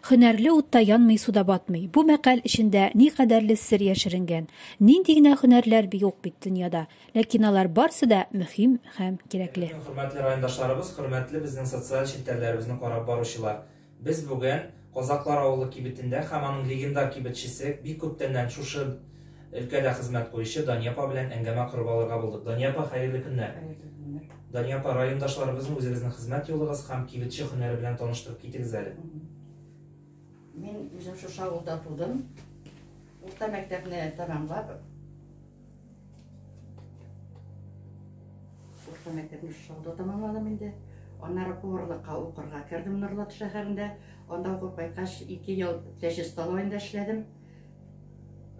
Һөнәрле утта янмый, суда батмый. Бу мәкаль эчендә никадәрле сер яшеренгән. Нинди генә һөнәрләр юк бит дөньяда. Ләкин алар барсы да мөһим һәм кирәкле. Хәерле көн, хөрмәтле райондашларыбыз, хөрмәтле безнең социаль челтәрләребезне карап баручылар. Без бүген Казаклар авылы кибетендә һәм аның легендар кибетчесе, бик күптәннән шушы өлкәдә хезмәт куючы Дания апа белән әңгәмә корып алырга булдык. Дания апа, хәерле көннәр. Хәерле көннәр. Дания апа, райондашларыбызны үзегезнең хезмәт юлыгыз һәм кибетче һөнәре белән таныштырып китегез әле. Мин үзем шушы авылда тудым. Урта мәктәпне тәмамлап, Урта мәктәпне шушы авылда тәмамладым инде. Аннары поварлыкка укырга кердем Норлат шәһәрендә. Анда укып кайткач, 2 ел Теләче столовыйында эшләдем.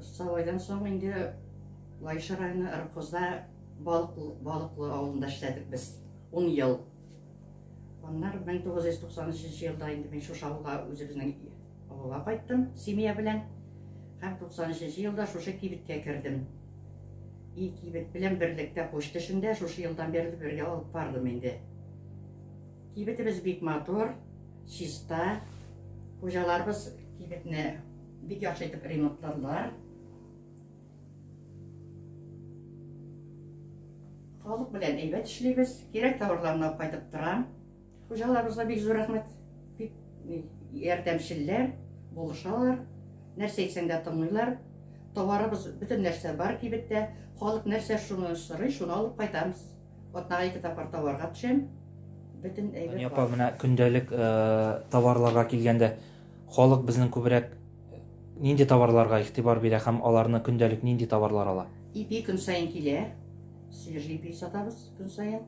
Столовыйдан соң инде Лаеш районы Рыбхозда Балыклы, Балыклы авылында эшләдек без 10 ел. Аннары 1993 елда инде мин шушы авылга үзебезнең авылга кайттым семья белән. Һәм 93 елда шушы кибеткә кердем. И кибет белән берлектә почта эшендә шушы елдан бирле бергә алып бардым инде. Кибетебез бик матур, чиста. Хуҗаларыбыз кибетне бик яхшы итеп ремонтладылар. Халык белән әйбәт эшлибез. Кирәк товарларны алып кайтып торам. Хуҗаларыбызга бик зур рәхмәт. Бик ярдәмчелләр, булышалар. Нәрсә әйтсәң дә тыңлыйлар. Товарыбыз бөтен нәрсә бар кибеттә. Халык нәрсә шуны сорый, шуны алып кайтабыз. Атнага ике тапкыр товарга төшәм. Бөтен әйбер Дания апа, менә көндәлек товарларга килгәндә, халык безнең күбрәк нинди товарларга игътибар бирә һәм аларны көндәлек нинди товарлар ала? Ипи көн саен килә. Свежий ипи сатабыз көн саен.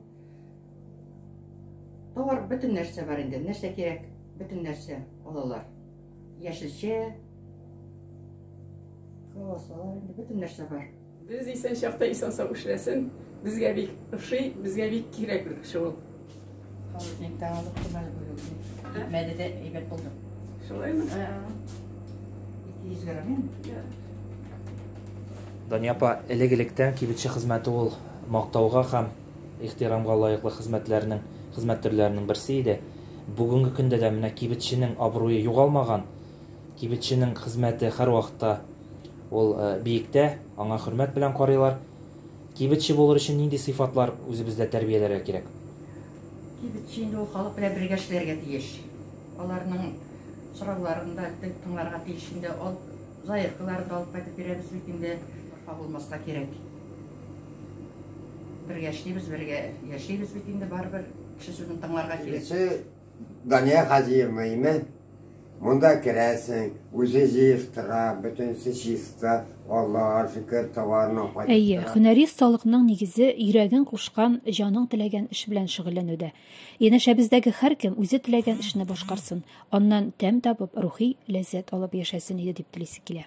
Товар бөтен нәрсә бар инде. Нәрсә кирәк, бөтен нәрсә алалар. Яшелчә, колбасалар инде бөтен нәрсә бар. Без исән чакта исән сау эшләсен. Безгә бик ошый, безгә бик кирәк бер кеше ул. Холодильниктан алып кына Китмәде дә әйбәт булды. Шулаймы? 200 грамм инде. Дания апа, элек-электән кибетче хезмәте ул мактауга һәм ихтирамга лаеклы хезмәтләрнең, хезмәт төрләренең берсе иде. Бүгенге көндә дә менә кибетченең абруе югалмаган. Кибетченең хезмәте һәрвакытта ул биектә, аңа хөрмәт белән карыйлар. Кибетче булыр өчен нинди сыйфатлар үзебездә тәрбияләргә кирәк? Кибетче инде ул халык белән бергә эшләргә тиеш. Аларның сорауларын да тыңларга тиеш инде. Ал, заявкаларын да алып кайтып бирәбез бит инде. Дорфа булмаска кирәк. Бергә эшлибез, бергә яшибез бит инде барыбер. Кеше сүзен тыңларга кирәк. Кибетче Дания Хаҗиевна име? Монда керәсең, үзе җыештыра, бөтенесе чиста, Аллага шөкер, товарны кайтып Әйе, тора. һөнәри осталыкның нигезе йөрәгең кушкан, җаның теләгән эш белән шөгыльләнүдә. Янәшәбездәге һәркем үзе теләгән эшне башкарсын, аннан тәм табып, рухи ләззәт алып яшәсен иде дип телисе килә.